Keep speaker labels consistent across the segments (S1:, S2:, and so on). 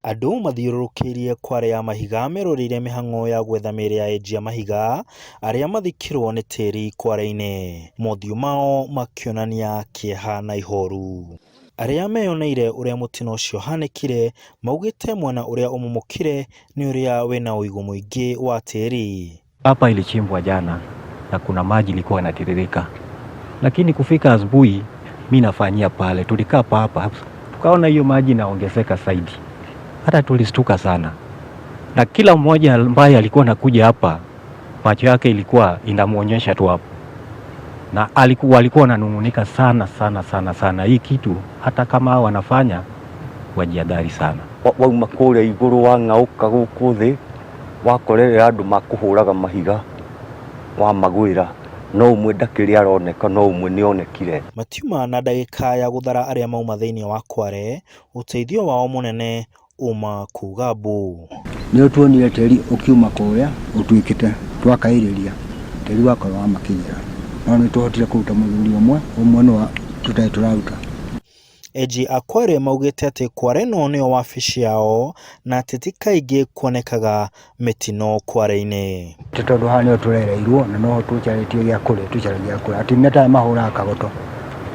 S1: Andũ mathiũrũrũkĩirie kware ya mahiga meroreire mĩhang'o ya gwetha mĩĩrĩ ya enji a mahiga arĩa mathikirwo nĩ tĩri kware-inĩ. Mothiũ mao makĩonania kĩeha na ihoru. Arĩa meyoneire ũrĩa mũtino ũcio ũhanĩkire maugĩte mwena ũrĩa ũmomokire nĩ ũrĩa wĩna ũigũ mũingĩ wa tĩri.
S2: Hapa ilichimbwa jana na kuna maji ilikuwa inatiririka, lakini kufika asubuhi mi nafanyia pale, tulikaa hapa tukaona hiyo maji inaongezeka zaidi, hata tulistuka sana, na kila mmoja ambaye alikuwa nakuja hapa macho yake ilikuwa inamwonyesha tu hapo, na alikuwa walikuwa wananung'unika sana sana sana sana. Hii kitu hata kama hao wanafanya wajiadhari sana.
S3: Wauma kũrĩa igũrũ wang'aũka gũkũ thĩ wakorerera andũ makũhũraga mahiga wamagwĩra no ũmwe ndakĩrĩ aroneka no ũmwe nĩonekire.
S1: Matiuma na ndagĩka ya gũthara arĩa mauma thĩinĩ wa kware, ũteithio wao mũnene uma kuga mbu.
S4: Nĩ tuonire tĩri ũkiuma kũrĩa ũtuĩkĩte twakairĩria tĩri wakorwo wamakinyĩra no nĩ tũhotire kũruta mũthuri ũmwe ũmwe nĩ tũtarĩ tũraruta.
S1: Enji a kware maugĩte atĩ kware ĩno nĩyo wabici yao na atĩ ti kaingĩ kuonekaga mĩtino kware-inĩ.
S4: Ti tondũ haha nĩho tũrereirwo na noho tũcarĩtie gĩa kũrĩa tũcaragia gĩa kũrĩa. Atumia ta aya mahũraga kagoto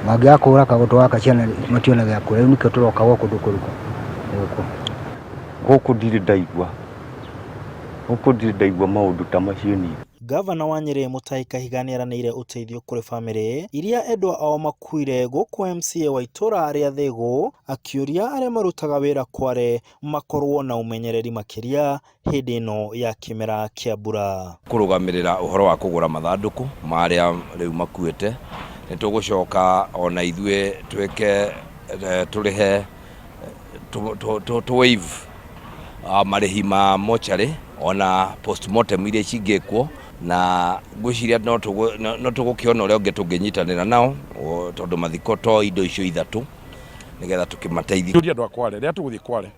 S4: mangĩaga kũhũra kagoto gaka ciana mationa gĩa kũrĩa rĩu nĩkĩo tũroka gũkũ kũruga gũkũ.
S3: Gũkũ ndirĩ ndaigua gũkũ ndirĩ ndaigua maũndũ ta macio niĩ.
S1: Gavana wa Nyĩrĩ Mutahi Kahiga nĩeranĩire ũteithio kũrĩ bamĩrĩ iria endwa ao makuire gũkũ MCA wa itũra rĩa Thĩgũ akĩũria arĩa marutaga wĩra kware makorwo na ũmenyereri makĩria hĩndĩ ĩno ya kĩmera kĩa mbura.
S5: Kũrũgamĩrĩra ũhoro wa kũgũra mathandũkũ ma arĩa rĩu makuĩte, nĩ tũgũcoka ona ithuĩ twĩke tũrĩhe tũ waive marĩhi ma mocarĩ ona postmortem iria cingĩkwo na ngwĩciria no tũgũkĩona ũrĩa ũngĩ tũngĩnyitanĩra nao tondũ mathiko to indo icio ithatũ nĩgetha tũkĩmateithie.
S6: Tũrie andũ a Kwale rĩrĩa tũgũthiĩ Kwale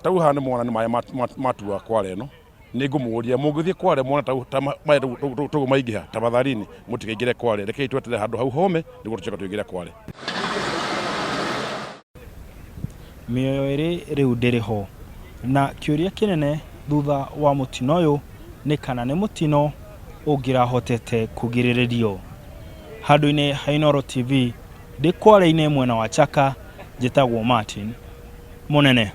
S6: tau haha nĩ mwona nĩ maĩ matua Kwale ĩno nĩ ngũmũria mũngĩthiĩ Kwale mwona ta maĩ tũguo maingĩha tafadhalini mũtikaingĩre Kwale rekei tweterere handũ hau home nĩguo tũcoke tũingĩre Kwale.
S1: Mĩoyo ĩrĩ rĩu ndĩrĩ ho na kĩũria kĩnene thutha wa mũtino ũyũ nĩ kana nĩ mũtino ũngĩrahotete kũgirĩrĩrio. Handũ-inĩ ha Inooro TV ndĩ Kwale-inĩ mwena wa Chaka njĩtagwo Martin Mũnene.